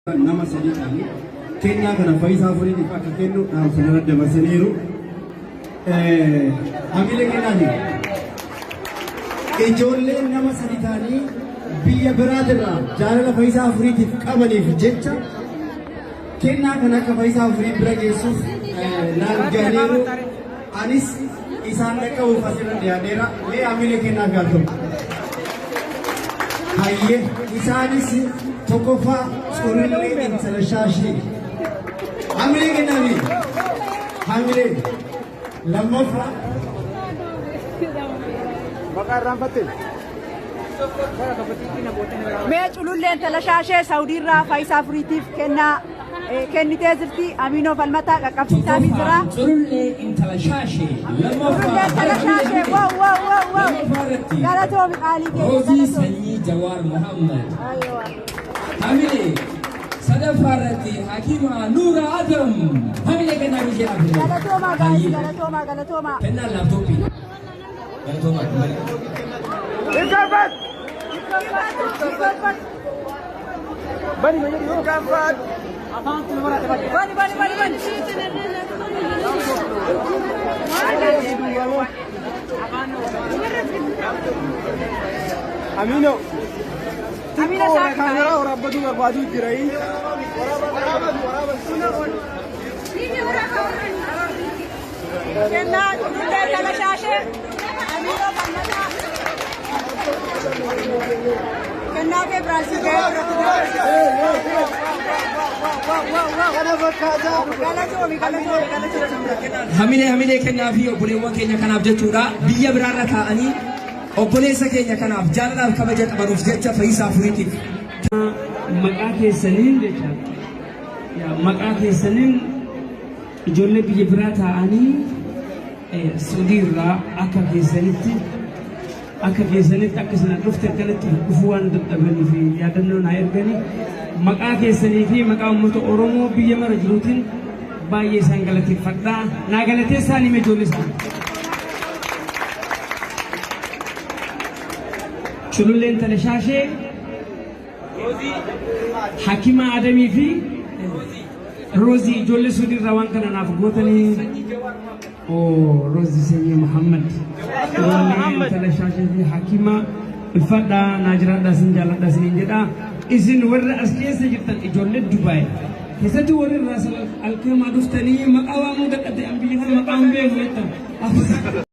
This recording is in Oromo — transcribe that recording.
Nama sadii ta'anii kennaa kana Fayyisaa Furiitiif akka kennu dhaamsa nana dabarsaniiru. Hamilee kennaati. Ijoolleen nama sadii ta'anii biyya biraatirraa jaalala Fayyisaa Furiitiif qabaniif jecha kennaa kana akka Fayyisaa Furii bira geessuuf naan gahaniiru. Anis isaan dhaqqabuuf asirra dhiyaadheera. Mee hamilee kennaaf gaafatu. Hayyee, isaanis tokkoffaa Culullee Intala Shaashee. Hamilee kennaafi. Hamilee. Lammaffaa. Maqaa irraanfatte? Mee Culullee Intala Shaashee Saawudiirraa Faayisaa Furiitiif kennaa kennitee jirti. Aminoo Falmataa qaqqabsiisaa fi jira. Culullee Intala Shaashee. Culullee Intala Shaashee. Wow wow wow wow. Lammaffaa irratti Galatoomi qaalii keenya, Roozii galatoomi. Sanyii Jawaar Muhammad. Ayyoo. Hamilee. Sadaffaa irratti Hakima Nuura Adam. Hamilee kennaa ishee dhaabbilee. Galatoomaa gaa'is, galatoomaa, galatoomaa. Kennaan laaptooppii. Galatoomaa. Hinkafat! Bani ma jedhu hinkafat! Bani bani bani bani. Amino. Amina Xiqqoo Shaakii. kaameraa waraabbatuu barbaaduu jira. Kennaa Culullee Intala Shaashee. Aminoo Falmataa. Kennaa kee Biraazil ga'ee Kana fakkaataa. Galatoomi, galatoomi, galatoomi. Hamilee, hamilee kennaa fi obboleewwan keenya kanaaf jechuudha. Biyya biraarra taa'anii obboleessa keenya kanaaf jaalalaaf kabaja qabanuuf jecha Fayyisaa Furiitiif. Maqaa keessaniin jecha, maqaa keessaniin ijoollee biyya biraa taa'anii Suudii irraa akka keessanitti akka isin dhufte akkanatti dhufuu waan dadhabanii fi yaadannoo naa erganii, maqaa keessanii fi maqaa uummata Oromoo biyya mara jiruutiin baay'ee isaan galateeffadhaa. Naa galateessaa nime ijoollee isaanii. Culullee Intala Shaashee, Hakima Adamii fi Roozii, ijoollee Suudii irraa waan kana naaf gootanii. Oh, Roozii Sanyii Muhammad. Culullee Intala Shaashee fi Hakima, ulfadhaa, naa jiraadhaa, isin jaalladhaa isiniin jedhaa. Isin warra as keessa jirtan, ijoollee Dubaay. Keessattuu warri irraa alkeemaa dhuftanii maqaa waamuu dadhabde, an biyya kana maqaa hin beeku jettan.